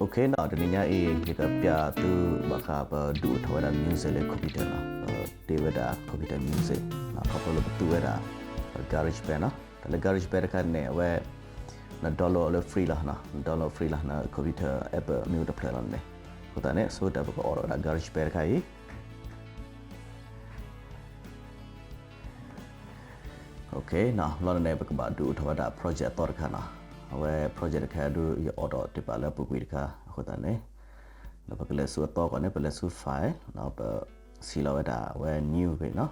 Okay နီၤ, တနံၤညါအံၤ ယကပျးသုဘၣ်ဃးပဒုးအိၣ်ထီၣ်ဝဲဒၣ် music လၢ computer နီၤ, ပတ့ဝဲဒၣ် computer music နီၤ, ခီဖျိလၢပသူဝဲဒၣ် GarageBand နီၤ, တၢ်လၢ GarageBand တခါန့ၣ် အဝဲ န download လၢ free လီၤ, န download free လီၤ, န computer app မ့ၢ်အိၣ်တဖျၢၣ်လီၤန့ၣ်, အဃိသတးန့ၣ် ဆိကတၢၢ်ပကအိးထီၣ်ဝဲဒၣ် GarageBand တခါအံၤ Okay နီၤ, လီၤန့ၣ် ပကဘၣ်ဒုးအိၣ်ထီၣ်ဝဲဒၣ် project အသီတခါနီၤ, အဝဲ project တခါဒုး ယအိးထီၣ်တ့ၢ်ဘၣ်လၢအပူၤကွံာ်တခါ, အဃိသတးန့ၣ် ဒီးပကလဲၤဆူအသီအဂီၢ်န့ၣ် ပလဲၤဆူ file ဒီးပစံၣ်လီၤဝဲဒၣ်အဝဲ new ဖဲအံၤနီၤ.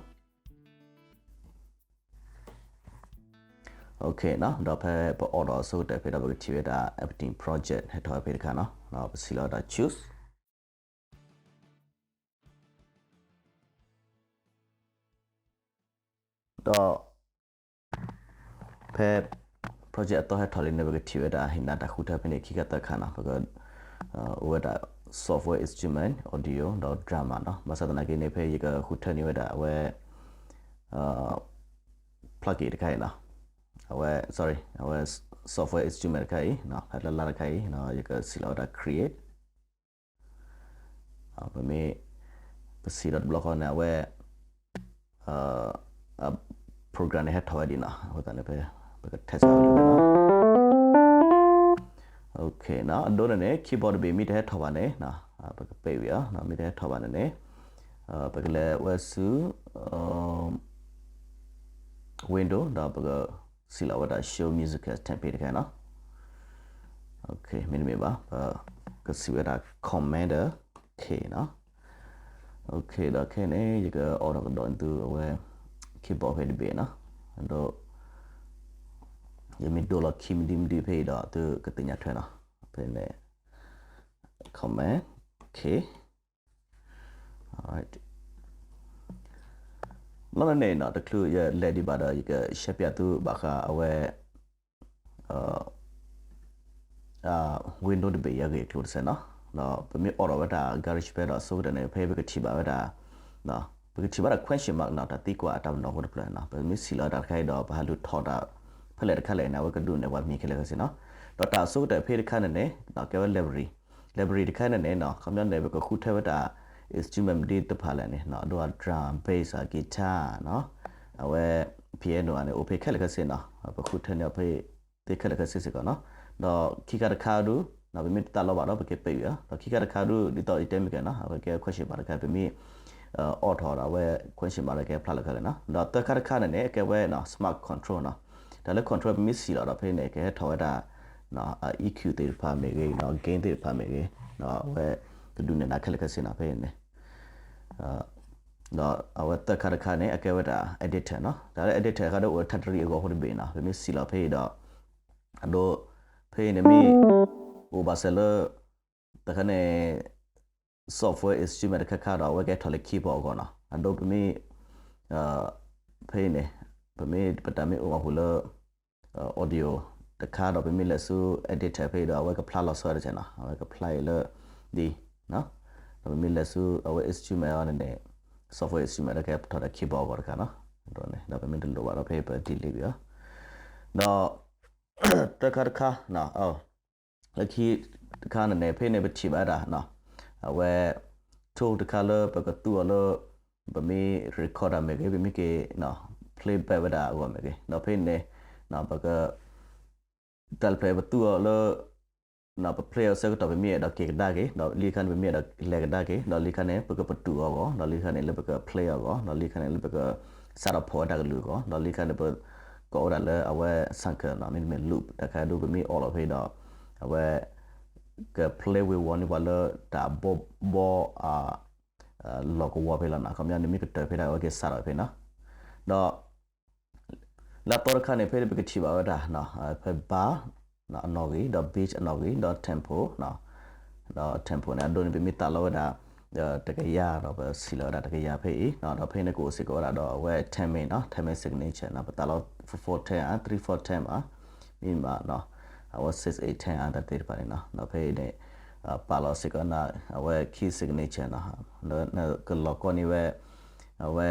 Okay နီၤ, ဒီးဖဲပအိးထီၣ်အဆိကတၢၢ်ဖဲဒီး ပကထံၣ်ဝဲဒၣ် empty project ဟဲထီၣ်ဝဲဖဲတခါနီၤ, ဒီးပစံၣ်လီၤဝဲဒၣ် choose ဒီး ဖဲ project အသီဟဲထီၣ်လံန့ၣ် ပကထံၣ်ဝဲဒၣ်ဟ့ၣ်နၤတၢ်ဃုထၢဖဲန့ၣ် ခံခါသၢခါနီၤ, ပက အိၣ်ဝဲဒၣ် software instrument, audio ဒီး drama နီၤ, ဘၣ်ဆၣ်သနာ်က့န့ၣ် ဖဲယကဃုထၢန့ၢ်ဝဲဒၣ်အဝဲ plugin တခါအံၤနီၤ, အဝဲ sorry အဝဲ software instrument တခါအံၤ, ဖဲလၢလါတခါအံၤ ယကစံၣ်လီၤဝဲဒၣ် create ပမ့ၢ် ပစံၣ်လီၤတဘျီဃီန့ၣ် အဝဲ program န့ၣ်ဟဲထီၣ်ဝဲဒံးနီၤ, အဃိသတးန့ၣ် ပက test ဝဲဒၣ်နီၤ. Okay နီၤ, အဒိန့ၣ်န့ၣ် keyboard တဘ့ၣ်မ့ၢ်တဟဲထီၣ်ဘၣ်န့ၣ် ပကပ့ၢ်ဝံၤအီၤ, မ့ၢ်တဟဲထီၣ်ဘၣ်န့ၣ်န့ၣ် ပကလဲၤဝဲဆူ window ဒီးပကစံၣ်လီၤဝဲဒၣ် show musical template တခါနီၤ. Okay မ့တမ့ၢ်ဘၣ် ပကစံၣ်ဝဲဒၣ် command K နီၤ. Okay ဒီးခဲအံၤန့ၣ် ယကအိးထီၣ်ကဒီးသုအဝဲ keyboard ဖဲတဘ့ၣ်နီၤ, ဒီး ယမ့ၢ်ဒိလီၤ key မနုၤမနုၤဖဲအံၤဒီး သုကသ့ၣ်ညါထွဲနီၤ, ဖဲန့ၣ် command K. Alright, လီၤန့ၣ်န့ၣ်နီၤ, တချုးယလဲၤဒံးဘၣ်ဒီး ယကရှဲပၠးသုဘၣ်ဃးအဝဲ window တဘ့ၣ်အံၤအဂ့ၢ်အကျိၤတစဲးနီၤ, ဒီးပမ့ၢ်အိးထီၣ်ဝဲဒၣ် GarageBand ဒီးအဆိကတၢၢ်န့ၣ် ဖဲပကထံၣ်ဘၣ်ဝဲဒၣ် ပကထံၣ်ဘၣ်ဒၣ် question mark နီၤ, တၢ်သံကွၢ်အတၢ်ပနီၣ်ဖိတဖျၢၣ်နီၤ, ပမ့ၢ်စံၣ်လီၤတၢ်တခါအံၤဒီး ပဟးလူၤထီၣ်တၢ်ဖဲလဲၣ်တခါလဲၣ်န့ၣ် အဝဲကဒုးနဲၣ်ပှၤမံၤခဲလၢာ်ခဲဆ့နီၤ. ဒီးတၢ်အဆိကတၢၢ်ဖဲတခါန့ၣ်န့ၣ် ကဲဝဲ library, library တခါန့ၣ်န့ၣ်နီၤ, ခီပညီန့ၣ် ပကဃုထၢဝဲဒၣ် instrument မနုၤတဖၣ်လဲၣ်န့ၣ်နီၤ, ဒိၣ် drum, bass, guitar နီၤ, အဝဲ piano န့ၣ် အိၣ်ဖဲခဲလၢာ်ခဲဆ့နီၤ, ပဃုထၢန့ၢ်အီၤဖဲသ့ခဲလၢာ်ခဲဆ့စ့ၢ်ကီးနီၤ. ဒီးခံခါတခါဒုး ပမ့ၢ်တသးလီဘၣ်ဒီး ပကပ့ၢ်ဝံၤအီၤ, ဒီးခံခါတခါဒုး ဒ်သိးယတဲမ့ၢ်ကဲနီၤ, အဝဲကဲ question mark တခါ ပမ့ၢ် အိးထီၣ်ဒီးအဝဲ question mark ဒီးကဲဖျါလီၤခဲလၢာ်နီၤ. ဒီးသၢခါတခါန့ၣ်န့ၣ် ကဲဝဲနီၤ smart control နီၤ, တၢ်လၢ control ပမ့ၢ်စံၣ်လီၤဒီးဖဲန့ၣ် ကဟဲထီၣ်ဝဲဒၣ် EQ သ့ၣ်တဖၣ်မ့ၢ်ဂ့ၤနီၤ, gain သ့ၣ်တဖၣ်မ့ၢ်ဂ့ၤ, ဒီးအဝဲကဒုးနဲၣ်နၤခဲလၢာ်ခဲဆ့နီၤ ဖဲန့ၣ် ဒီးအဝဲသၢခါတခါန့ၣ် အကဲဝဲဒၣ် editor နီၤ, တၢ်လၢ editor တခါဒ်အိၣ်လၢထးတရံးအဂီၢ်ဖိတဘ့ၣ်နီၤ, ပမ့ၢ်စံၣ်လီၤဖဲအံၤဒီး အဒိ ဖဲအံၤန့ၣ်မ့ၢ် အိၣ်ဘၣ်စဲးလၢ တခါန့ၣ် software instrument တခါခါဒီး အဝဲကဟဲထီၣ်လၢ keyboard အဂီၢ်နီၤ, အဒိပမ့ၢ် ဖဲအံၤန့ၣ် ပမ့ၢ်ပတၢ်မ့ၢ်အိၣ်မးပူၤလၢ audio တခါဒီး ပမ့ၢ်လဲၤဆူ editor ဖဲအံၤဒီး အဝဲကဖျါလီၤဆီတစဲးနီၤ, အဝဲကဖျါအံၤလၢ ဒ် ဒီးပမ့ၢ်လဲၤဆူအဝဲ instrument အီၤန့ၣ်န့ၣ် software instrument ဒီးကဲထီၣ်ဒီး keyboard အဂီၢ်တခါနီၤ, ဒီးန့ၣ် ဒီးပမ့ၢ်တလိၣ်ဘၣ်ဒီး ဖဲအံၤပ delete ဝံၤအီၤ, ဒီး တၢ်ခါတခါ လၢခံတခါန့ၣ်န့ၣ် ဖဲန့ၣ်ပထံၣ်ဘၣ်ဒၣ် အဝဲ tool တခါလၢပကသူအီၤလၢ ပမ့ၢ် record တၢ်မ့ၢ်ဂ့ၤ ပမ့ၢ်က့ၤ play back ဝဲဒၣ်အဂီၢ်မ့ၢ်ဂ့ၤ, ဒီးဖဲန့ၣ် ပက တၢ်တဖျၢၣ်ပသူအီၤလၢ ပ play အီၤဆၢကတီၢ် ပမ့ၢ်အဲၣ်ဒိးက့ၤကဒါက့ၤ, ဒီးလံတခါန့ၣ် ပမ့ၢ်အဲၣ်ဒိးလဲၤကဒါက့ၤ, ဒီးလံတခါန့ၣ် ပကပတုာ်အီၤအဂီၢ်, ဒီးလံတခါန့ၣ် လၢပက play အီၤအဂီၢ်, ဒီးလံတခါန့ၣ် လၢပကစးထီၣ်ဖီၣ်ဝဲတၢ်ကလုၢ်အဂီၢ်, ဒီးလံတခါန့ၣ် ပကိးဝဲဒၣ်လၢအဝဲ cycle နီၤ, မ့တမ့ၢ် loop တၢ်ခါဒုး ပမ့ၢ်အိးလီၤဖဲဒီး အဝဲ က play ဝ့ၤဝီၤန့ၢ်ပှၤလၢတၢ်ဘီဘီ လီၢ်ကဝီၤဖဲလီၤနီၤ, ခီပညီန့ၣ် မ့ၢ်ကတၢၢ်ဖဲဒၣ် အဝဲက့ၤစးထီၣ်ဖဲနီၤ, ဒီး လၢအသီတခါန့ၣ် ဖဲပကထံၣ်ဘၣ်ဝဲဒၣ် ဖဲ bar အနီၣ်ဂံၢ် ဒီး beat အနီၣ်ဂံၢ် ဒီး tempo ဒီး tempo န့ၣ် အဒိန့ၣ် ပမ့ၢ်သးလီဝဲဒၣ် တကယၤဒီး ပစံၣ်လီၤဝဲဒၣ်တကယၤဖဲအံၤ, ဒီးဖဲန့ၣ်ကအိၣ်စ့ၢ်ကီးဝဲဒၣ်ဒီး အဝဲ timing နီၤ, timing signature နီၤ, ပသးလီ four ten ဧါ, three four ten ဧါ, မ့ၢ်မး အဝဲ six eight ten ဧါ တၢ်သ့ၣ်တဖၣ်န့ၣ်နီၤ, ဒီးဖဲအံၤန့ၣ် ပာ်လီၤစ့ၢ်ကီးနၤ အဝဲ key signature နီၤ, နကလီၤကီန့ၢ်ဝဲ အဝဲ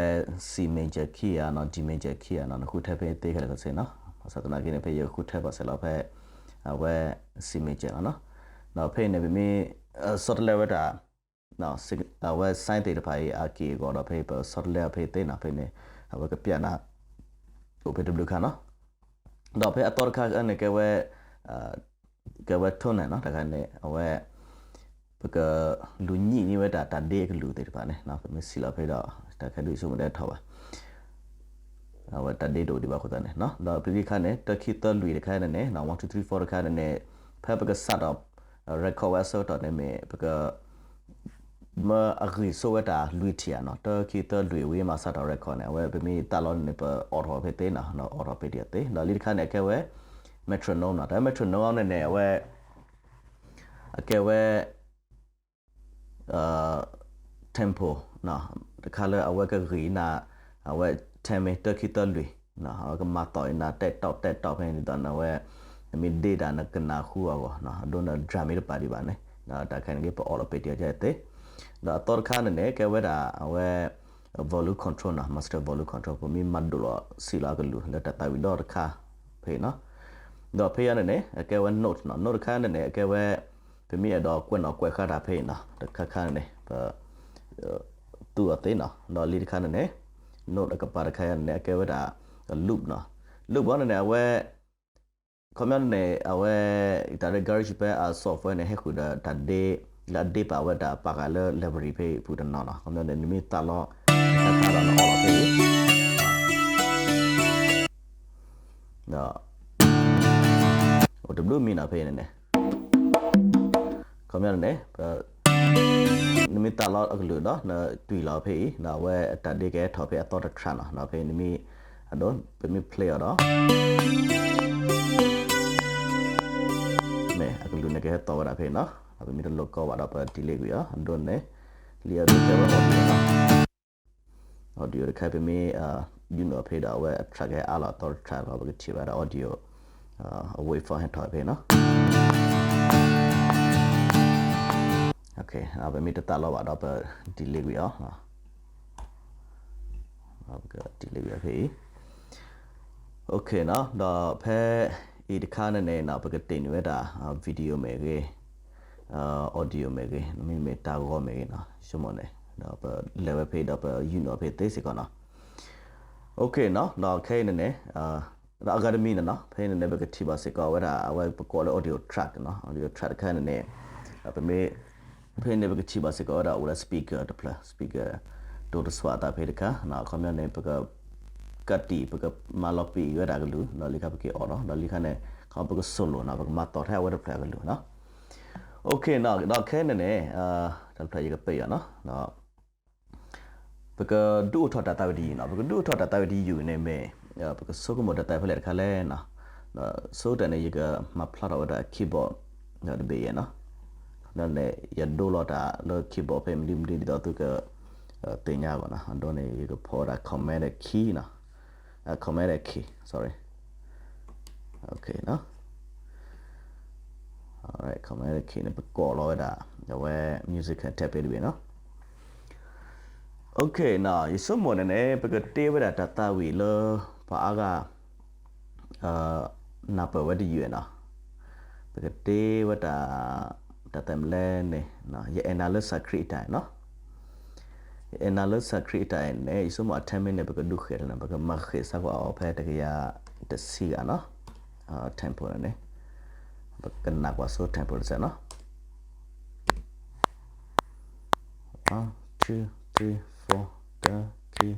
C major key ဧါနီၤ, D major key ဧါနီၤ, နဃုထၢဖဲသ့ခဲလၢာ်ခဲဆ့နီၤ, ဘၣ်ဆၣ်သနာ်က့န့ၣ် ဖဲယဃုထၢဘၣ်စဲးလီၤဖဲ အဝဲ C major လီၤနီၤ, ဒီး ဒီးဖဲအံၤန့ၣ် ပမ့ၢ် ဆီတလဲဝဲဒၣ် အဝဲ sign သ့ၣ်တဖၣ်အံၤ အက့ၢ်အဂီၤဒီး ဖဲအံၤပဆီတလဲအီၤဖဲအံၤသ့နီၤ, ဖဲန့ၣ် အဝဲကပျၢ်နၤ အိၣ်ဖဲတဘျုးခါနီၤ. ဒီးဖဲအသီတခါန့ၣ် ကဲဝဲ ကဲဝဲ tone နီၤ, တခါန့ၣ် အဝဲ ပကလူၤညံးန့ၢ်ဝဲဒၣ်တၢ်ဒ့အကလုၢ်သ့ၣ်တဖၣ်န့ၣ် ပမ့ၢ်စံးလီၤဖဲဒီး တၢ်ခဲဒုးဆိကမိၣ်ဒဲးထီၣ်ဘၣ် အဝဲတၢ်ဒ့တအိၣ်ဒံးဘၣ်အဃိသတးန့ၣ်, ဒီးဖဲတခါန့ၣ် တၢ ခံ သၢ လွံၢ် တခါန့ၣ်န့ၣ် one two three four တခါန့ၣ်န့ၣ် ဖဲပကစးထီၣ် record ဝဲအဆၢကတီၢ်န့ၣ်မ့ၢ် ပက မ့ၢ်အဂံၢ်ဆိဝဲတၢ်လွံၢ်ထံၣ်ဧါနီၤ, တၢ ခံ သၢ လွံၢ် ဝံၤမၤစးထီၣ် record န့ၣ် အဝဲပမ့ၢ်သးလီန့ၣ် ပအိးထီၣ်ဖဲသ့နီၤ, အိးထီၣ်ဖဲဒံးအသ့, ဒီးလံတခါန့ၣ် အကဲဝဲ metronome နီၤ, တၢ် metronome န့ၣ်န့ၣ် အဝဲ အကဲဝဲ tempo တခါလၢအဝဲကဂံၢ်နၤ အဝဲ time မ့ၢ် တၢ ခံ သၢ လွံၢ် အဝဲကမၤသီၣ်အံၤနၤ တဲးတီၣ်တဲးတီၣ်ဖဲန့ၣ်ဒ်သိးန့ၣ် အဝဲ နမ့ၢ်ဒ့တၢ်နကနၣ်ဃုအဂီၢ် အဒိန့ၣ် drum မ့ၢ်တပာ်ဒံးဘၣ်န့ၣ် တၢ်ခဲန့ၣ်က့ ပအိးလီၤပ့ၤတံၢ်အီၤကဲသ့, ဒီးအသီတခါန့ၣ်န့ၣ် ကဲဝဲဒၣ်အဝဲ volume control နီၤ, master volume control ပမ့ၢ်မၤဒိၣ်လီၤစံးလီၤအကလုၢ် လၢတၢ်သးဝံၣ်ဒီတခါဖဲအံၤနီၤ, ဒီးဖဲအံၤန့ၣ်န့ၣ် အကဲဝဲ note နီၤ, note တခါန့ၣ်န့ၣ် အကဲဝဲ ပမ့ၢ်အဲၣ်ဒိးကွဲးနီၣ်ကွဲးဃါတၢ်ဖဲအံၤနီၤ, တခါခါန့ၣ်န့ၣ် ပ သူအီၤသ့နီၤ, ဒီးလံတခါန့ၣ်န့ၣ် note အကပၤတခါန့ၣ်န့ၣ် အကဲဝဲဒၣ် loop နီၤ, loop အီၤန့ၣ်န့ၣ် အဝဲ ခီပညီန့ၣ် အဝဲ တၢ်လၢ GarageBand အ software န့ၣ် ဟဲဃုာ်ဒီးတၢ်ဒ့ လၢအဒ့ပာ်ဝဲတၢ်ပာ်ဃာ်လၢ library ဖဲအံၤအပူၤတနီၤနီၤ, ခီပညီန့ၣ် နမ့ၢ်သးလီ တခါခါဒီးနအိးလီၤဖဲအံၤ ဒီး အိၣ်တဘျုးမံၤနီၤဖဲအံၤန့ၣ်န့ၣ် ခီပညီန့ၣ်န့ၣ် နမ့ၢ်သးလီအကလုၢ်ဒီး နတွံၢ်လီၤဖဲအံၤ ဒီးအဝဲတၢ်ဒ့ကဟဲထီၣ်ဖဲအသီတ track နီၤ, ဒီးဖဲအံၤနမ့ၢ် အဒိ ပမ့ၢ် play အီၤဒီး မ့ၢ် အကလုၢ်န့ၣ်ကဟဲသီၣ်ဝဲဒၣ်ဖဲအံၤနီၤ, ဒီးပမ့ၢ်တလိၣ်ကီဘၣ်ဒီးပ delete ကွံာ်အီၤ, အဒိန့ၣ် လံအဒိကဲဝဲ audio နီၤ, audio တခါ ပမ့ၢ် ယူၢ်နုာ်အီၤဖဲဒီးအဝဲအ track ကဟဲအါလီၤအသီတ track ဒီးပကထံၣ်ဘၣ်ဒီး audio အ waveform ဟဲထီၣ်ဖဲအံၤနီၤ. ပမ့ၢ်တသးလီဘၣ်ဒီးပ delete ကွံာ်အီၤ, ပက delete ကွံာ်အီၤဖဲအံၤ OK နီၤ, ဒီးဖဲအံၤတခါန့ၣ်န့ၣ် ပကတ့ၢ်န့ၢ်ဝဲဒၣ် video မ့ၢ်ဂ့ၤ audio မ့ၢ်ဂ့ၤ မ့မ့ၢ်တၢ်ဂီၤမ့ၢ်ဂ့ၤနီၤ, ဆိကမိၣ်န့ၣ် ဒီးပလဲၤဝဲဖဲအံၤဒီးပယူၢ်နုာ်အီၤဖဲသ့စ့ၢ်ကီးနီၤ. OK နီၤ, ဒီးခဲအံၤန့ၣ်န့ၣ် ဒီးအဂၤတမံၤန့ၣ်နီၤ, ဖဲအံၤန့ၣ်န့ၣ် ပကထံၣ်ဘၣ်စ့ၢ်ကီးဝဲဒၣ် အဝဲပကိးလၢ audio track နီၤ, audio track တခါန့ၣ်န့ၣ် ပမ့ၢ် ဖဲန့ၣ်ပကထံၣ်ဘၣ်စ့ၢ်ကီးဝဲဒၣ်အိၣ်လၢ speaker တဖျၢၣ် speaker ဒိတစွးအသးဖဲတခါ, အခီပညီန့ၣ် ပက ကးတံာ် ပကမၤလီၤပံာ်ဝဲဒၣ်အကလုၢ် ဒီးလံခါပက့ၤအိးလီၤ ဒီးလံခါန့ၣ် ခီပက solo နီၤ, ပကမၤသီၣ်ထဲအဝဲတဖျၢၣ်အကလုၢ်နီၤ. OK နီၤ, ဒီးခဲအံၤန့ၣ်န့ၣ် တၢ်တဖျၢၣ်ယကပၢၢ်ယွၤနီၤ, ဒီး ပကဒုးအိၣ်ထီၣ်တၢ်သးဝံၣ်တယုၢ်နီၤ, ပကဒုးအိၣ်ထီၣ်တၢ်သးဝံၣ်တယုၢ်န့ၣ်မ့ၢ် ပကဆိကမိၣ်တၢ်သးဝံၣ်ဖဲလဲၣ်တခါလဲၣ်နီၤ, ဒီးဆိကတၢၢ်န့ၣ် ယကမၤဖျါထီၣ်ဝဲဒၣ် keyboard တဘ့ၣ်ယဲၢ်နီၤ, ဒီးန့ၣ် ယဒိလီၤတၢ်လၢ keyboard ဖဲမနုၤမနုၤဒ်သိးသုက သ့ၣ်ညါအဂီၢ်နီၤ, အဒိန့ၣ် ယကဖီၣ်ဝဲဒၣ် command key နီၤ, command key, sorry, OK နီၤ, command key န့ၣ် ပကိးလီၤဝဲဒၣ် အဝဲ music ထဲဖဲတဘ့ၣ်နီၤ. OK နီၤ, ယဆိကမိၣ်န့ၣ်န့ၣ် ပကတ့ဝဲဒၣ်တၢ်သးဝံၣ်လၢ ပှၤအါဂၤ နၢ်ပၢၢ်ဝဲတယုၢ်နီၤ, ပကတ့ဝဲဒၣ် တၢ်သးမလဲၣ်န့ၣ် ယအဲၣ်နၤလၢစးခရံာ်အတၢ်နီၤ, ယအဲၣ်နၤလၢစးခရံာ်အတၢ်န့ၣ် ယဆိကမိၣ်အ time န့ၣ် ပကဒုးဃ့ၢ်လၢန့ၣ် ပကမၤဃ့ၢ်စးကွၢ်အီၤဖဲတကယၤတဆံဂၤနီၤ, tempo န့ၣ်န့ၣ် ပကနၣ်ကွၢ်ဆိ tempo တစဲးနီၤ. One, two, three, four, တၢ ခံ,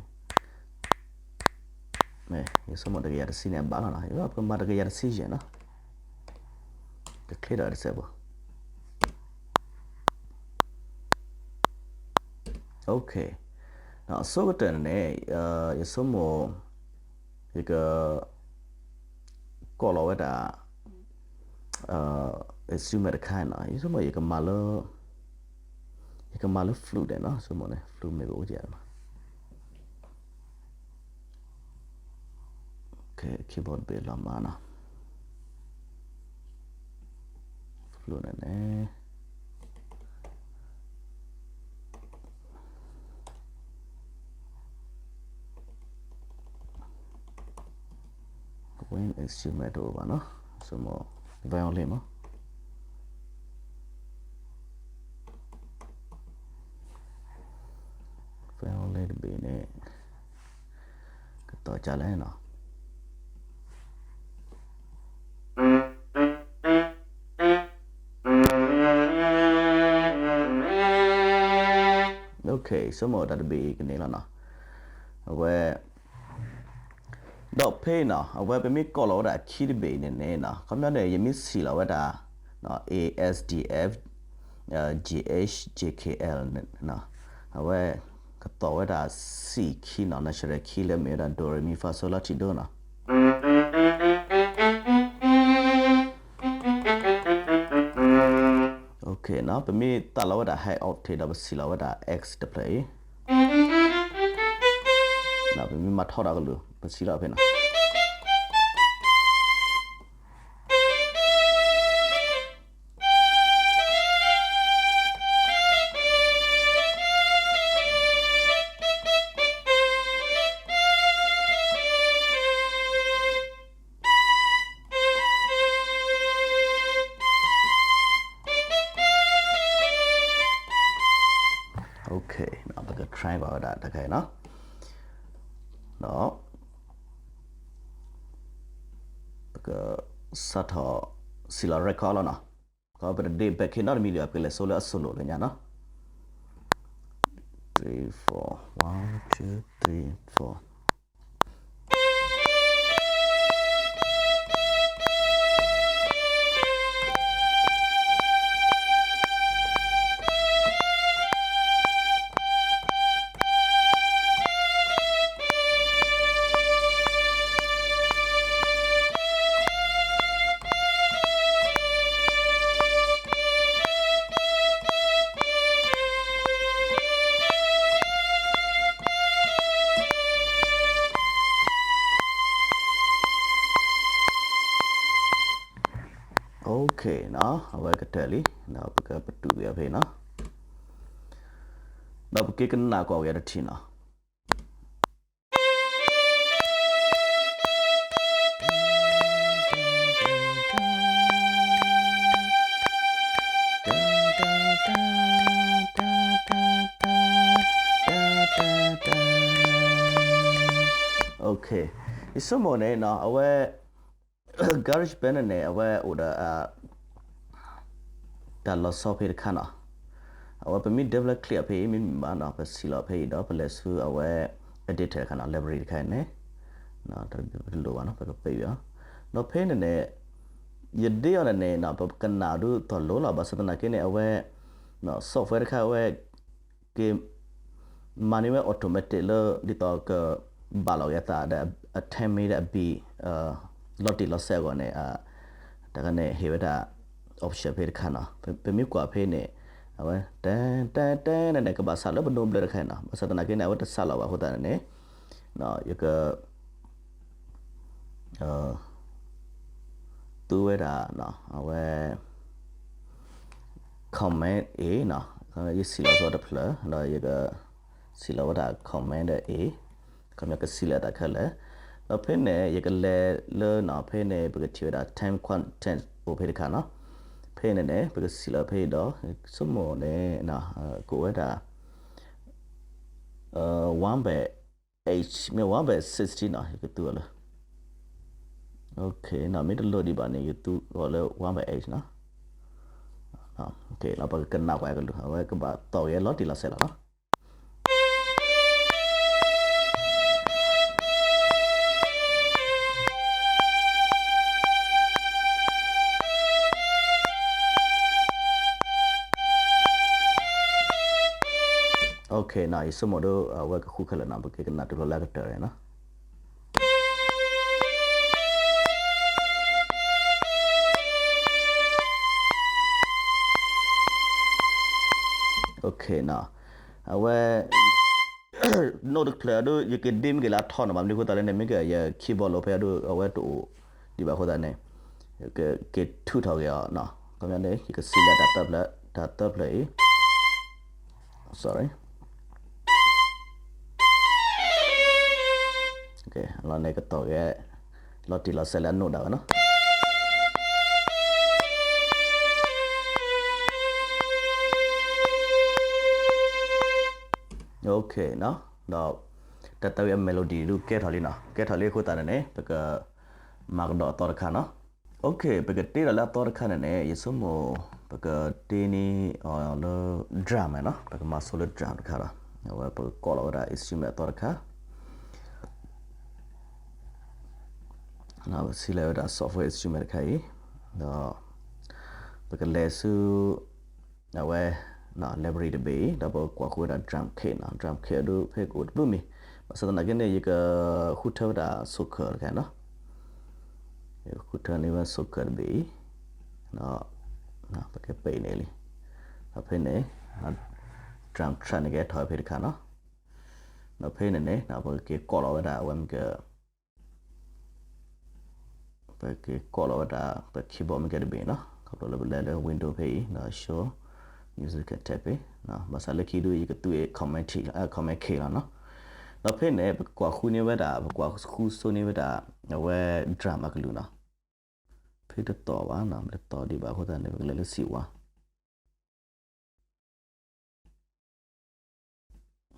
ယဆိကမိၣ်တကယၤတဆံန့ၣ်အဘၣ်လီၤနီၤ, ပကမၤတကယၤတဆံယဲၢ်နီၤ, ကချ့ဒီးတစဲးဖိ OK, အဆိကတၢၢ်န့ၣ်န့ၣ် ယဆိကမိၣ် ယက ကိးလီၤဝဲဒၣ် instrument တခါနီၤ, ယဆိကမိၣ်ယကမၤလၢ ယကမၤလၢ flute ဒဲးနီၤ, ဆိကမိၣ်န့ၣ် flute မ့ၢ်ကအိၣ်ယၤမး, keyboard တဘ့ၣ်လီၤမးနီၤ, flute န့ၣ်န့ၣ် wind instrument တအိၣ်ဘၣ်နီၤ, ဆိကမိၣ် violin မး လၢတဘ့ၣ်န့ၣ် ကတီၤကလဲၣ်နီၤ. Okay, ဆိကမိၣ်တၢ်တဘ့ၣ်အံၤကန့ၢ်လီၤနီၤ. အဝဲ ဒီးဖဲအံၤနီၤ အဝဲပမ့ၢ်ကိးလီၤဝဲဒၣ်အခံတဘ့ၣ်အံၤန့ၣ်န့ၣ်နီၤ ခီပညီန့ၣ် ယမ့ၢ်စံၣ်လီၤဝဲဒၣ် A S D F G H J K L န့ၣ်နီၤ အဝဲကတီၤဝဲဒၣ် C key နီၤ natural key လၢမ့ၢ်ဝဲဒၣ် do re mi fa sol la ti do နီၤ. Okay နီၤ ပမ့ၢ်သးလီၤဝဲဒၣ် high octave ဒီးပစံၣ်လီၤဝဲဒၣ် X တဖျၢၣ်အံၤ ပမ့ၢ်မၤထီဒီးကလုၢ် ပစံၣ်လီၤဖဲနီၤ. Okay, ပက try ကွၢ်ဝဲဒၣ်တခါအံၤနီၤ. ဒီး ပကစးထီၣ်စံၣ်လီၤ record လီၤနီၤ. ခီပတဒ့ back key နီတမံၤဒီး ပကလဲၤဆိလၢအ solo လၢညါနီၤ. Three, four, one, two, three, four. Okay နီၤ အဝဲကတၢၢ်လံ ဒီးပကပတုာ်က့ၤအီၤဖဲအံၤနီၤ. ဒီးပက့ၤကနၣ်ကွၢ်က့ၤတထံၣ်နီၤ. Okay, ယဆိကမိၣ်န့ၣ်နီၤ အဝဲ GarageBand န့ၣ်န့ၣ် အဝဲအိၣ်ဒီး တၢ်လီၤဆီဖဲတခါနီၤ. အဝဲပမ့ၢ် double click အီၤဖဲအံၤ မ့တမ့ၢ်ဘၣ်နီၤ ပစံၣ်လီၤဖဲအံၤဒီး ပလဲၤဆူအဝဲ editor တခါနီၤ library တခါအံၤန့ၣ် တလိၣ်ဘၣ်နီၤ ပကပ့ၢ်အီၤ. ဒီးဖဲန့ၣ်န့ၣ် ယဒ့အီၤန့ၣ်န့ၣ်နီၤ ပကနၣ်ဒုးသိၣ်လိလီၤ ဘၣ်ဆၣ်သနာ်က့န့ၣ် အဝဲ software တခါအဝဲ က့ၤ မၤန့ၢ်ဝဲ automatic လၢ ဒ်သိးကဘၣ်လီၤက့ၤအသးဒီး အ time မ့ၢ်ဒီးအ beat လီၤတံၢ်လီၤဆဲးအဂီၢ်န့ၣ် တခါန့ၣ် ဟ့ၣ်ဝဲဒၣ် option ဖဲတခါနီၤ. ပမ့ၢ်ကွၢ်ဖဲန့ၣ် အဝဲ တဲ တဲ တဲန့ၣ်န့ၣ် ကဘၣ်စးလၢပဒိဘျၢတခါနီၤ. ဘၣ်ဆၣ်သနာ်က့န့ၣ် အဝဲတစးလီၤဘၣ်အဃိသတးန့ၣ်န့ၣ် ယက သူဝဲဒၣ် အဝဲ command A နီၤ, ယစံၣ်လီၤဆီတဖျၢၣ် ဒီးယက စံၣ်လီၤဝဲဒၣ် command A, ခီပညီကစံၣ်လီၤအသးခဲလၢာ်, ဒီးဖဲန့ၣ် ယကလဲၤလၢနီၤ ဖဲန့ၣ် ပကထံၣ်ဝဲဒၣ် time quantum အိၣ်ဖဲတခါနီၤ, ဖဲန့ၣ်န့ၣ် ပကစံၣ်လီၤဖဲအံၤဒီး ဆိကမိၣ်န့ၣ် ကအိၣ်ဝဲဒၣ် one by eight မ့ၢ် one by sixteen နီၤ ယကသူအီၤလၢ မ့ၢ်တလိၣ်ဒံးဘၣ်န့ၣ် ယသူအီၤလၢ one by eight နီၤ. ပကကနၣ်ကွၢ်ကလုၢ် အဝဲကဘၣ်တီၢ်က့ၤလီၤတံၢ်လီၤဆဲးလီၤနီၤ. Okay နီၤ, ယဆိကမိၣ်ဒီး အဝဲကဃုခဲလၢာ်နီၤ, ပကကနၣ်တုၤလီၤလၢအကတၢၢ်န့ၣ်နီၤ. Okay နီၤ, အဝဲ note တဖျၢၣ်အဒိ ယကဒ့မ့ၢ်က့ၤလၢအထီနီၤ, ဘၣ်မနုၤအဃိသတးလဲၣ်န့ၣ် မ့ၢ်က့ၤယ keyboard လိာ်ဖဲအဒိ အဝဲတအိၣ်ဒံးဘၣ်အဃိသတးန့ၣ် ကက့ၤထုးထီၣ်က့ၤအီၤနီၤ. ခီပညီန့ၣ် ယကစံၣ်လၢတၢ်သၢဖျၢၣ်, တၢ်သၢဖျၢၣ်အံၤ sorry, လီၤန့ၣ်ကတီၢ်က့ၤ လီၤတံၢ်လီၤဆဲးလၢအ note ဒၣ်ဝဲနီၤ. ဒီး တၢ်တဝံၤအ melody ဒုးကဲထီၣ်လံနီၤ, ကဲထီၣ်လံအဃိသတးန့ၣ်န့ၣ် ပက မၤကဒီးအသီတခါနီၤ. ပကတ့ထီၣ်လၢအသီတခါန့ၣ်န့ၣ် ယဆိကမိၣ် ပကတ့န့ၢ်အီၤလၢ drum နီၤ, ပကမၤဆိလၢ drum တခါဒီး အဝဲပကကိးလီၤဝဲဒၣ် instrument အသီတခါ ပက select ဝဲဒၣ် software instrument တခါအံၤ, ဒီး ပကလဲၤဆူ အဝဲ library တဘ့ၣ်အံၤ ဒီးပကကွၢ်ဃုဝဲဒၣ် drum kit နီၤ, drum kit အဒုးဖဲကအိၣ်တဘျုးမံၤ, ဘၣ်ဆၣ်သနာ်က့န့ၣ် ယကဃုထၢဝဲဒၣ် source တခါနီၤ, ယကဃုထၢန့ၢ်ဝဲ source တဘ့ၣ်အံၤ, ဒီး ပကပဲာ်န့ၢ်လံ, ဒီးဖဲန့ၣ် drum track န့ၣ်ကဲထီၣ်ဖဲတခါနီၤ, ဒီးဖဲန့ၣ်န့ၣ် ပကက့ၤကိးလီၤဝဲဒၣ်အဝဲမ့ၢ်က ပက့ၤကိးလီၤဝဲဒၣ် ပ keyboard မ့ၢ်ကဲတဘ့ၣ်နီၤ, ခီဖျိလၢပလဲၤလၢ window ဖဲအံၤ ဒီး show music content ဖဲ, ဘၣ်ဆၣ်လၢခံဒုး ယကသူအ command key လီၤနီၤ, ဒီးဖဲန့ၣ် ပကကွၢ်ဃုန့ၢ်ဝဲဒၣ် ပကွၢ်ဃုဆိန့ၢ်ဝဲဒၣ် အဝဲ drum အကလုာ်နီၤ, ဖဲတတီၤဘၣ်နီၤ, မ့ၢ်တတီၤဒံးဘၣ်အဃိသတးန့ၣ် ပကလဲၤလၢ စံးဝါ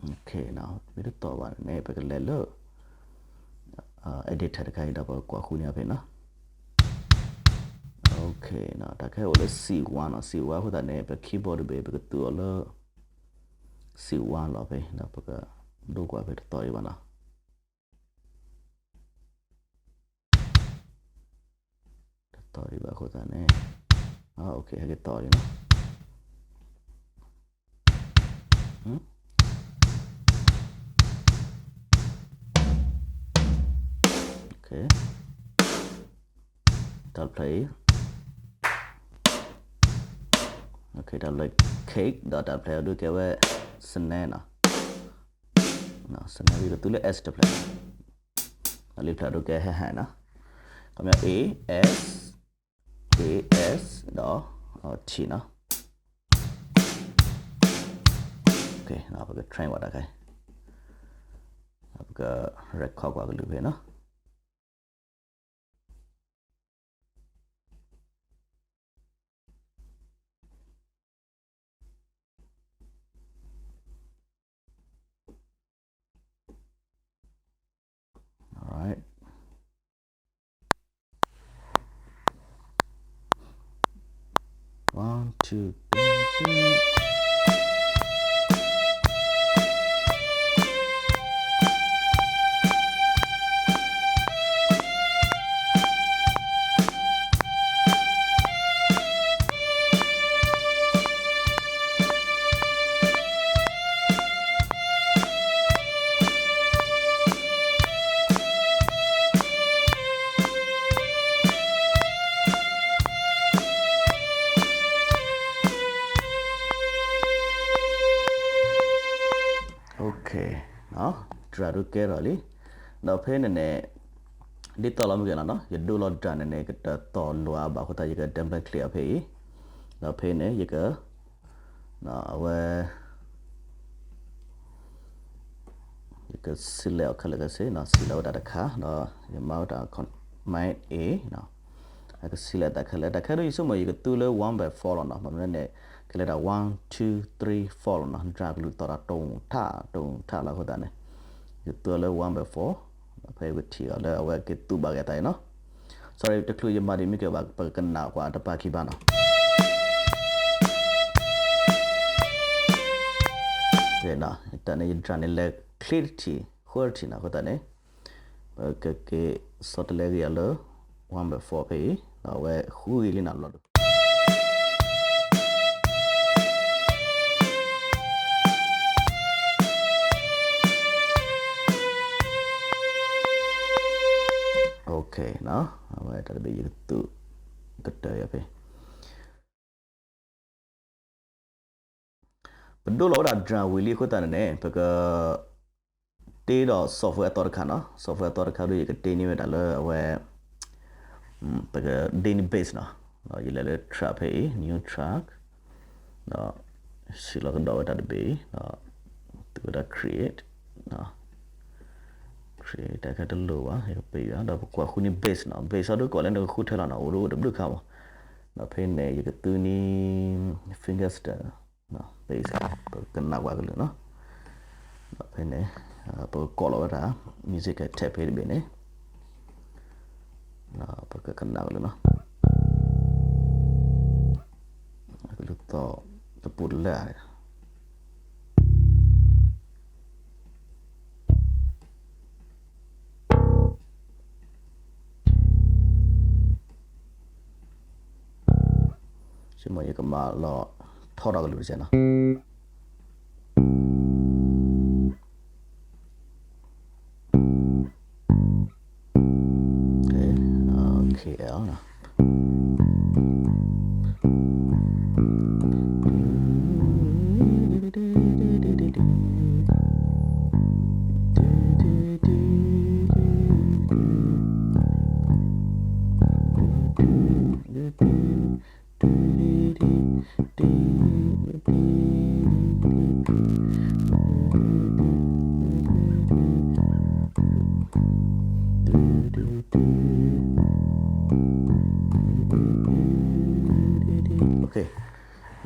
မ့ၢ်တတီၤဘၣ်န့ၣ် ပကလဲၤလၢ editor တခါအံၤဒီးပကကွၢ်ဃုန့ၢ်အီၤဖဲနီၤ, တၢ်ခဲအိၣ်လၢ စံးဝါနီၤ, စံးဝါအဃိသတးန့ၣ် ပ keyboard တဘ့ၣ် ပကသူအီၤလၢ စံးဝါ လီၤဖဲ, ဒီးပကဒိကွၢ်ဖဲတတီၤဒံးဘၣ်နီၤ တတီၤဒံးဘၣ်အဃိသတးန့ၣ်, ဟဲက့ၤတီၤလံနီၤ, တၢ်ဖျၢၣ်အံၤ, တၢ်ဖျၢၣ် kick ဒီးတၢ်ဖျၢၣ်အဒုးကဲဝဲ snare နီၤ, snare ဝံၤကသူလၢ S တဖျၢၣ်, လံာ်ဖျၢၣ်အဒုးကဲ hi-hat နီၤ, ခီပညီ A S, A S ဒီး T နီၤ, ပက train ကွၢ်တၢ်ခဲအံၤ, ပက record ကွၢ်ကလုာ်ဖဲနီၤ. All right. One, two, three, three. Okay, drum ဒုးကဲထီၣ်လံ, ဒီးဖဲန့ၣ်န့ၣ် ဒ်သိးလီၤမ့ၢ်ဂ့ၤလီၤနီၤ, ယဒိလီၤ drum န့ၣ်န့ၣ် ကတတီၤလိၤအါဘၣ်အဃိသတး ယက double click အီၤဖဲအံၤ, ဒီးဖဲန့ၣ် ယက အဝဲ ယက select အီၤခဲလၢာ်ခဲဆ့နီၤ, select ဝဲဒၣ်တခါ, ဒီးယမၤဝဲဒၣ် Command A နီၤ, ယက select တၢ်ခဲလၢာ်, တၢ်ခဲဒုးယဆိကမိၣ် ယကသူလၢ one by four လီၤနီၤ, ဘၣ်မနုၤလဲၣ်န့ၣ် ကလဲၤဒၣ် one two three four လီၤနီၤ, drum ကလုာ်သီၣ်တၢ်တိၢ်ထး တိၢ်ထးလီၤအဃိသတးန့ၣ် ယကသူအီၤလၢ one by four, ဖဲယကထံၣ်အီၤလၢအဝဲက့ၤသူဘၣ်က့ၤအသးအံၤနီၤ, sorry တချုးယမၤဒ်မ့ၢ်ကဲဘၣ် ပကကနၣ်ကွၢ်တပၤခံဘၣ်နီၤ. တၢ်န့ၣ်ယ drum န့ၣ်လဲၤ clear တထံၣ် ဃၢတထံၣ်နီၤ, အဃိသတးန့ၣ် ပကက့ၤဆီတလဲဂ့ၤအီၤလၢ one by four ဖဲအံၤ, ဒီးအဝဲဃုဂ့ၤလံနီၤ လီၤဒုး Okay နီၤ, အဝဲတၢ်တဘ့ၣ်ယကသူ ကတၢၢ်ယၤဖဲ ပဒိလီၤဝဲဒၣ် drum ဝံၤလံအဃိသတးန့ၣ်န့ၣ် ပက တ့ဒီး software အသီတခါနီၤ, software အသီတခါဒုး ယကတ့န့ၢ်ဝဲဒၣ်လၢအဝဲ ပကဒ့န့ၢ် bass နီၤ, ဒီးယလဲၤလၢ track ဖဲအံၤ new track, ဒီး ဆံးလီၤကဒီးဝဲတၢ်တဘ့ၣ်အံၤ, ဒီး သုဝဲဒၣ် create, create တၢ်ခဲတလိၣ်ဘၣ် ယကပ့ၤယွၤ, ဒီးပကွၢ်ဃုန့ၢ် bass နီၤ, bass အီၤဒုးကိးလၢနကဃုထၢလီၤနီၤ, အိၣ်ဒုးအိၣ်တဘျုးခါမး, ဒီးဖဲန့ၣ် ယကသူန့ၢ် fingerstyle, bass ပကနၣ်ကွၢ်ကလုာ်နီၤ. ဖဲန့ၣ် ပကကိးလီၤဝဲဒၣ် music ကထဲးဖဲတဘ့ၣ်န့ၣ် ပကကနၣ်ကလၢနီၤ ကလုၢ်သီၣ်တပူၤတလၢာ် ဆိမိၣ်ယကမၤလီၤထီထီၣ်ကလုၢ်တစဲးနီၤ K L နီၤ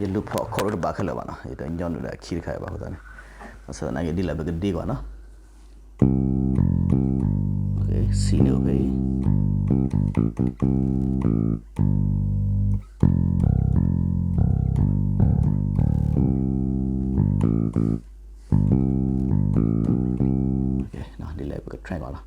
ယလူၤဖီၣ် chord တဘၣ်ခဲလၢာ်ဘၣ်နီၤ ယတညီနုၢ်ဒီး key တခါအံၤဘၣ်အဃိသတးန့ၣ် ဘၣ်ဆၣ်သနာ်က့ဒ်လဲၣ်ပကဒ့ကွၢ်နီၤ C န့ၣ်အိၣ်ဖဲအံၤ ဒ်လဲၣ်ပက try ကွၢ်လီၤ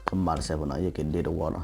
ကမၣ်တစဲးဖိနီၤ ယကဒ့တဝီနီၤ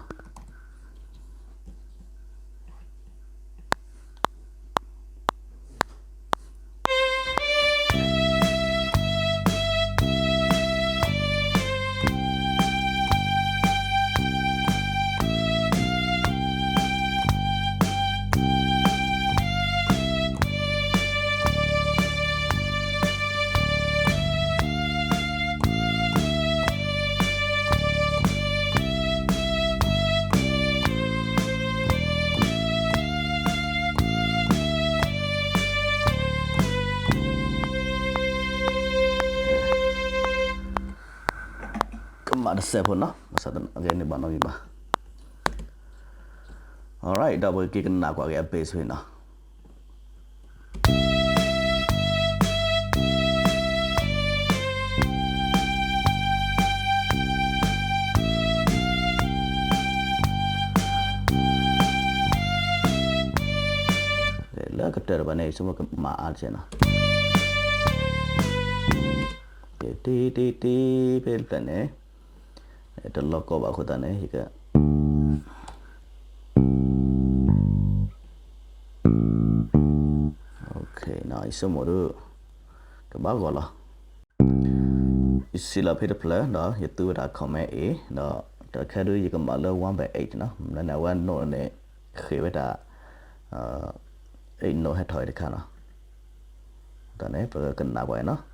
ကမၣ်တစဲးဖိနီၤ ဘၣ်ဆၣ်သနာ်က့န့ၣ်ဘၣ်နီတမံၤဘၣ် Alright ဒီးပကက့ၤကနၣ်ကွၢ်က့ၤအ bass ဖဲနီၤ လၢကတၢၢ်တဘၣ်န့ၣ် ဆိကမိၣ်ကမၣ်အါတစဲးနီၤ တ့တ့တ့ ဖဲတဖျၢၣ်န့ၣ် တလီၤကီဘၣ်အဃိသတးန့ၣ် ယက ယဆိကမိၣ်ဒုး ကဘၣ်ဂီၢ်လီၤ ယစံးလီၤဖဲတဖျၢၣ် ဒီးယသူဝဲဒၣ် command A ဒီးတၢ်ခဲဒုးယကမၤလၢ one by eight နီၤ မ့ၢ်လၢန့ၣ် အဝဲ note န့ၣ် ဃ့ဝဲဒၣ် eight note ဟဲထီၣ်အံၤတခါနီၤ တၢ်န့ၣ် ပကကနၣ်ကွၢ်အံၤနီၤ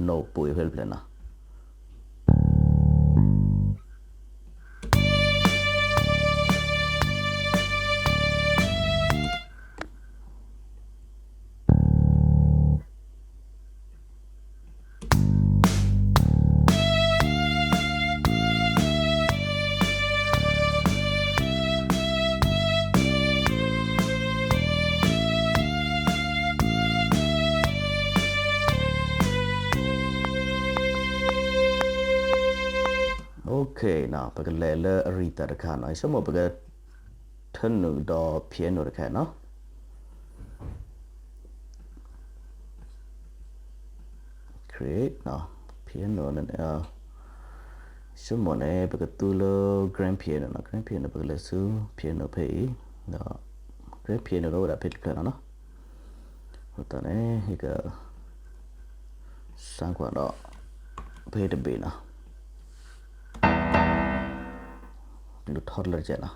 note ပူၤဖဲတဖျၢၣ်နီၤ Okay နီၤ ပကလဲၤလၢအရံသၣ်တခါနီၤ ယဆိကမိၣ်ပက ထၢနုာ်ဒီး piano တခါနီၤ create နီၤ piano ယဲန့ၣ် ဆိကမိၣ်န့ၣ် ပကသူလၢ grand piano နီၤ, grand piano ပကလဲၤဆူ piano ဖဲအံၤ, ဒီး grand piano အိၣ်ဝဲဒၣ်ဖဲတဖျၢၣ်နီၤနီၤ, အဃိသတးန့ၣ် ယက စမ်းကွၢ်ဒီး ဖဲတဘ့ၣ်နီၤ, လူၤထီၣ်တလၢတကဲနီၤ.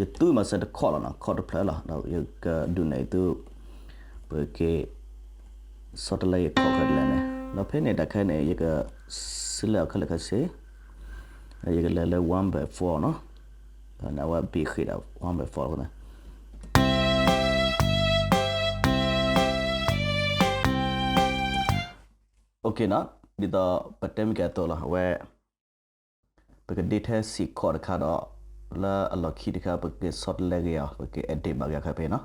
ယသူမၤစၢၤတခီၣ်လီၤနီၤ, ခီၣ်တဖျၢၣ်လီၤ, ဒီးယကဒုးနဲၣ်သု ပက့ၤ ဆီတလဲယခီၣ်ခဲလၢာ်န့ၣ်, ဒီးဖဲန့ၣ်တၢ်ခဲန့ၣ် ယက select အီၤခဲလၢာ်ခဲဆ့, ယကလဲၤလၢ one by four နီၤ, ဒီးန့ၣ်အဝဲဘ့ၣ်ဃ့ဒီး one by four လီၤ. OK နီၤ, ဒ်သိးပတဲမ့ၢ်ကဲအသိးလီၤ, အဝဲ ပကဒ့ထဲ C chord တခါဒီး လၢအလီၢ်ခံတခါ ပက့ၤဆီတလဲက့ၤအီၤ, ပက့ၤ edit ဘၣ်က့ၤခဲဖဲနီၤ.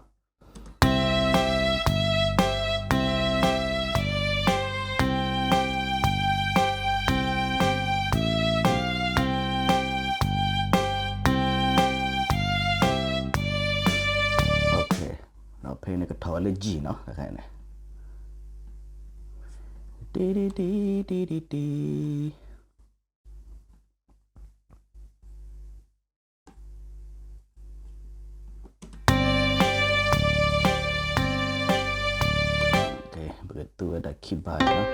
OK, ဒီးဖဲန့ၣ်ကထီၣ်ဝဲလၢ G နီၤ, တခါန့ၣ် တံတံတံတံတံတံ ပကသူဝဲဒၣ်ခံဘးန့ၣ်လီၤ.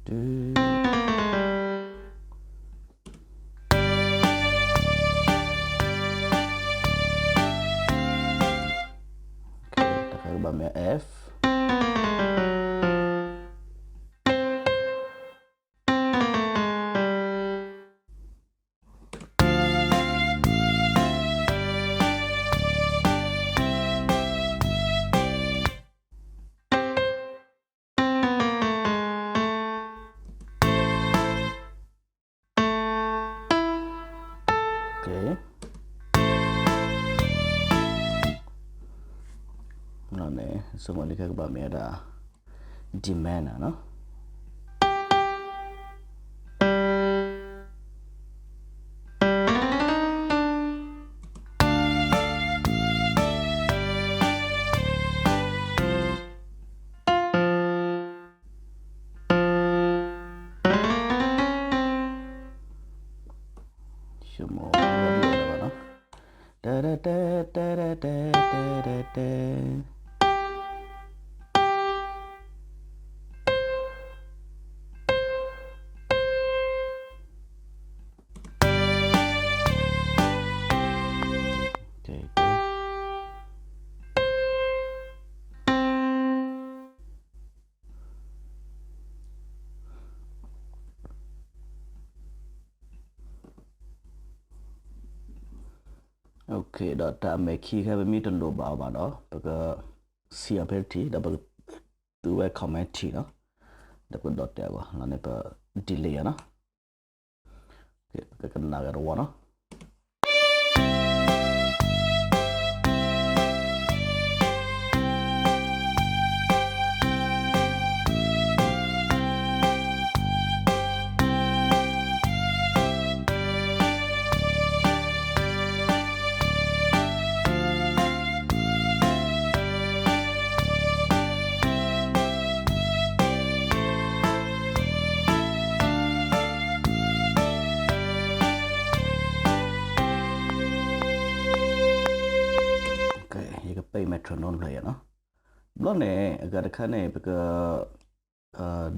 တၢ်ကဘၣ်မ့ၢ် F. ဆိကမိၣ်လၢခဲကဘၣ်မ့ၢ်ဝဲဒၣ် D minor နီၤ. ဆိကမိၣ် တၢ်တၢ်တၢ်တၢ်တၢ်တၢ်တၢ်တၢ် ဒီးတၢ်အမဲာ်ခံခဲ ပမ့ၢ်တလိၣ်ဘၣ်အီၤဘၣ်ဒီး ပကဆံးအီၤဖဲတထံၣ် ဒီးပကသူဝဲ Command T နီၤ, ဒီးပကဒိးတဲာ်အဂီၢ် လီၤန့ၣ်ပ delete အီၤနီၤ. ပကကနၣ်ဂ့ၤတဝီနီၤ. Okay, ယကပ့ၢ် metronome ဖျၢၣ်ယၤနီၤ. ဘျီန့ၣ် အဂၤတခါန့ၣ် ပက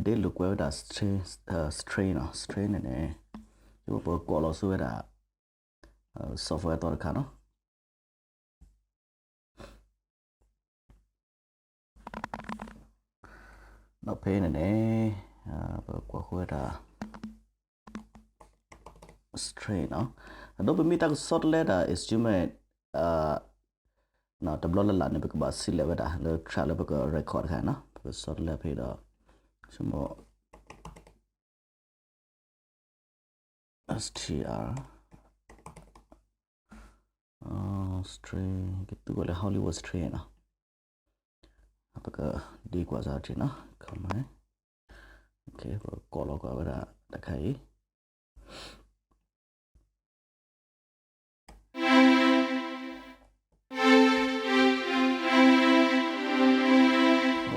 ဒ့လိာ်ကွဲဝဲဒၣ် string နီၤ, string န့ၣ်န့ၣ် ယပကိးလီၤဆိဝဲဒၣ် software အသီတခါနီၤ. ဒီးဖဲန့ၣ်န့ၣ် ပကွၢ်ဃီဝဲဒၣ် string နီၤ. အဒိပမ့ၢ်တၢ်ကဆီတလဲဒၣ် instrument တဘျီလၢ်လၢ်န့ၣ် ပကဘၣ်စံးလဲၤဝဲဒၣ်လၢ track လၢပက record တခါနီၤ. ပကဆီတလဲဖဲဒီး ဆိကမိၣ် STR string ကသူဝဲလၢ Hollywood string နီၤ. ပကဒ့ကွၢ်စၢ်ထံနီၤ, ပကိးလီၤကွၢ်ဝဲဒၣ်တခါအံၤ.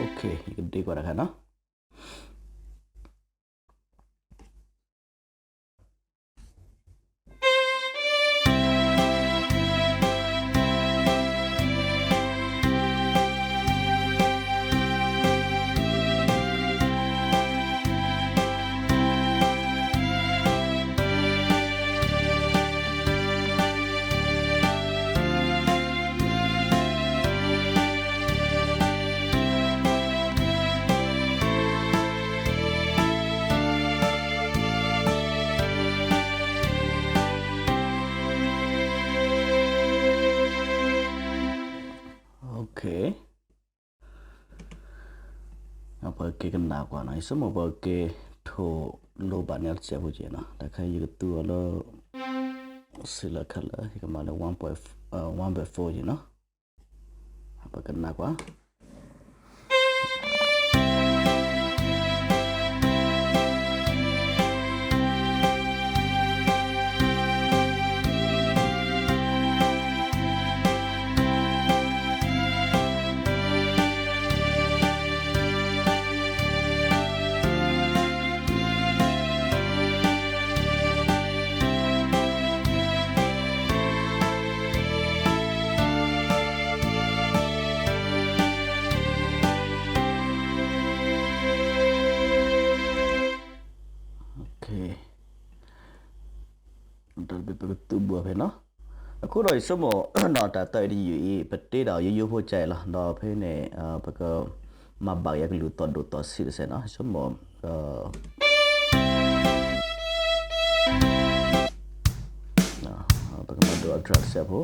Okay, ယကဒ့ကွၢ်တခါနီၤ. Okay, ပက့ၤကနၣ်ကွၢ်နီၤ, ယဆိကမိၣ်ပက့ၤထိၣ်လိဘၣ်န့ၢ်အီၤတစဲးဖိက့ၤနီၤ, တၢ်ခဲအံၤယကသူအီၤလၢ select color, ယကမၤလၢ one point, one by four က့ၤနီၤ, ပကနၣ်ကွၢ်. Okay, တၢ်တဘ့ၣ်ပကသူဘၣ်ဖဲနီၤ. အဃိဒီးယဆိကမိၣ်နီၤ တၢ်သၢအံၤတယုၢ်အံၤ ပတ့ဒီးယိယိဖိကါအံၤလီၤ. ဒီးဖဲန့ၣ် ပကမၤဘၣ်က့ၤအကလုၢ်သီၣ်ဒိၣ်သီၣ်ဆံးတစဲးနီၤ. ယဆိကမိၣ် ပကမၤဒိၣ်အ drop တစဲးဖိ.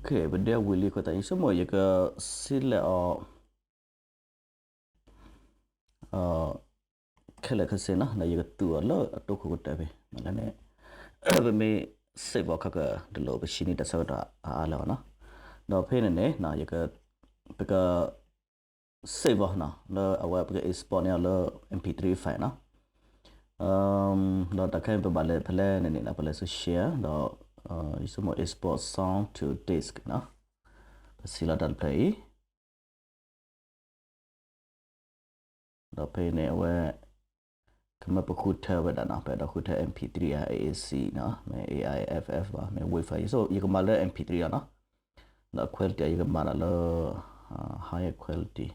Okay, ပဒဲဝံၤလံအဃိသတး ယဆိကမိၣ်ယက select အီၤ ခဲလၢာ်ခဲဆ့နီၤ, ဒီးယကသူအီၤလၢအတိခိၣ်ကတၢၢ်ဖဲ မ့ၢ်လၢန့ၣ် ပမ့ၢ် save အီၤခီကတလိၣ် ပဆံးန့ၢ်တၢ်ဆၢကတီၢ်အါအါလၢၤဘၣ်နီၤ. ဒီးဖဲန့ၣ်န့ၣ် ပက save အီၤနီၤ လၢအဝဲပက export န့ၢ်အီၤလၢ MP three file နီၤ. ဒီးတၢ်ခဲအံၤပဘၣ်လဲၤဖဲလဲၣ်န့ၣ်န့ၣ် ပလဲၤဆူ share ဒီး ယဆိကမိၣ် export sound to disk နီၤ. ပစံးလီၤတၢ်တဖျၢၣ်အံၤ ဒီးဖဲန့ၣ်အဝဲ ကမၢပဃုထၢဝဲဒၣ်နီၤ, ပအဲၣ်ဒိးဃုထၢ MP three ဧါ, AAC နီၤ, မ့ၢ် AIFF ဘၣ်, မ့ၢ် WAV file, ယကမၤလၢ MP three အီၤနီၤ. ဒီး quality ယကမၤဒၣ်လၢ higher quality.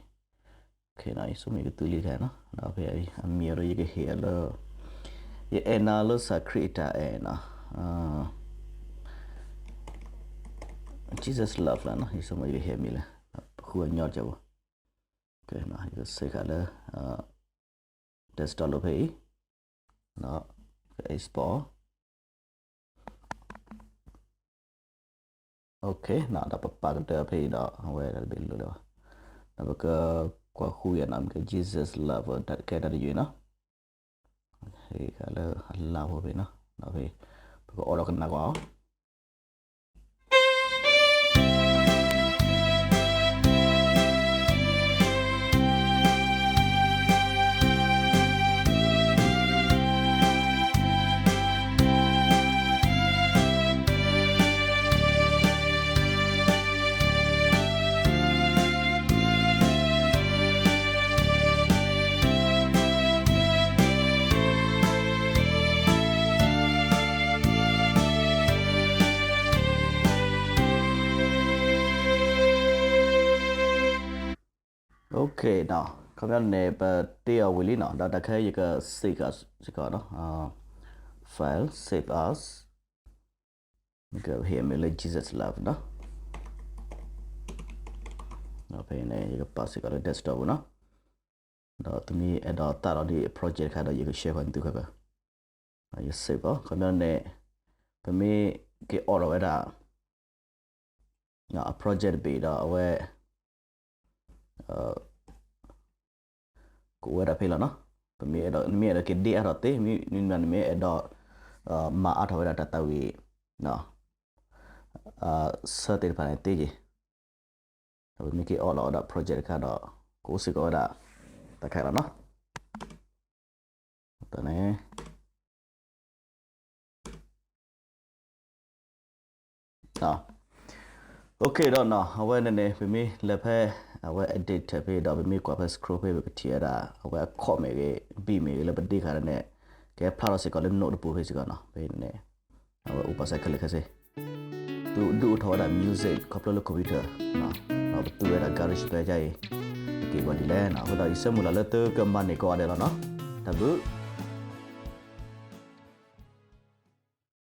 Okay, ယဆိကမိၣ်ယကသူလံတခါနီၤ. ဒီးဖဲအံၤ အမံၤအရၢယကဟ့ၣ်အီၤလၢ ယအဲၣ်နၤလၢစးခရံာ်အတၢ်အဲၣ်နီၤ, Jesus Love လီၤနီၤ. ယဆိကမိၣ်ယကဟ့ၣ်အမံၤလၢ ပဃုအညီတကဲးဖိ. ယက save ဃာ်လၢ desktop လိၤဖဲအံၤ, export. Okay, ဒီးပပာ်ကတၢၢ်ဖဲအံၤဒီး အဝဲဒၣ်တဘ့ၣ်လိၤလၢၤဘၣ်. ဒီးပကကွၢ်ဃုယၤနီၤ, မ့ၢ်က Jesus Love ကဲတၢ်တယုၢ်နီၤ. ဟ့ၣ်ဃာ်လၢအလါဖိဖဲနီၤ, ဒီးဖဲ ပကအိးထီၣ်ကနၣ်ကွၢ်အီၤ. Okay, ခီပညီန့ၣ် ပတ့အီၤဝံၤလံနီၤ, ဒီးတၢ်ခဲယက save စ့ၢ်ကီးနီၤ, file, save as, ကဟ့ၣ်အမံၤလၢ Jesus Love နီၤ. ဒီးဖဲန့ၣ် ယကပာ်စ့ၢ်ကီးလၢ desktop ပူၤနီၤ. ဒီးသုမ့ၢ်အဲၣ်ဒိးသးလီၤဒ်အ project တခါဒီး ယက share ဃီၤသုခဲကၢၤ, ယ save အီၤ ခီပညီန့ၣ် ပမ့ၢ်က့ၤအီၣ်ထီၣ်ဝဲဒၣ် အ project တဘ့ၣ်ဒီးအဝဲ ကအိၣ်ဝဲဒၣ်ဖဲလီၤနီၤ. ပမ့ၢ်အဲၣ်ဒိး နမ့ၢ်အဲၣ်ဒိးက့ၤဒ့အါထီၣ်သ့, မ့တမ့ၢ်နမ့ၢ်အဲၣ်ဒိး မၤအါထီၣ်ဝဲဒၣ်တၢ်သးဝံၣ် ဆၢသ့ၣ်တဖၣ်န့ၣ်သ့က့ၤ, ဒီးပမ့ၢ်က့ၤအီၣ်လီၤဝဲဒၣ် project တခါဒီး ကအိၣ်စ့ၢ်ကီးဝဲဒၣ် တၢ်ခဲလီၤနီၤ. န့ၣ် OK ဒီးနီၤ အဝဲန့ၣ်န့ၣ် ပမ့ၢ်လဲၤဖဲ အဝဲ edit ဖဲဒီး ပမ့ၢ်ကွၢ်ဖဲ scroll ဖဲ ပကထံၣ်ဝဲဒၣ် အဝဲအခီၣ်မ့ၢ်ဂ့ၤ beat မ့ၢ်ဂ့ၤ လၢပဒ့ခါန့ၣ် ကဟဲဖျါထီၣ်စ့ၢ်ကီးလၢ note တပူၤဖဲစ့ၢ်ကီးနီၤ. ဖဲန့ၣ် အဝဲအိၣ်ပာ်စၢၤခဲလၢာ်ခဲဆ့ သုဒုးအိၣ်ထီၣ်ဝဲဒၣ် music ခီဖျိလၢ computer ဒီးပသူဝဲဒၣ် GarageBand ဒ်အံၤ ကက့ၤဝဲဒ်လဲၣ်နီၤ. အဃိသတး ယဆၢမုၢ်လၢ်လၢသုကမၤန့ၢ်ကိးဂၤဒဲးလီၤနီၤ. တၢ်ဘျုး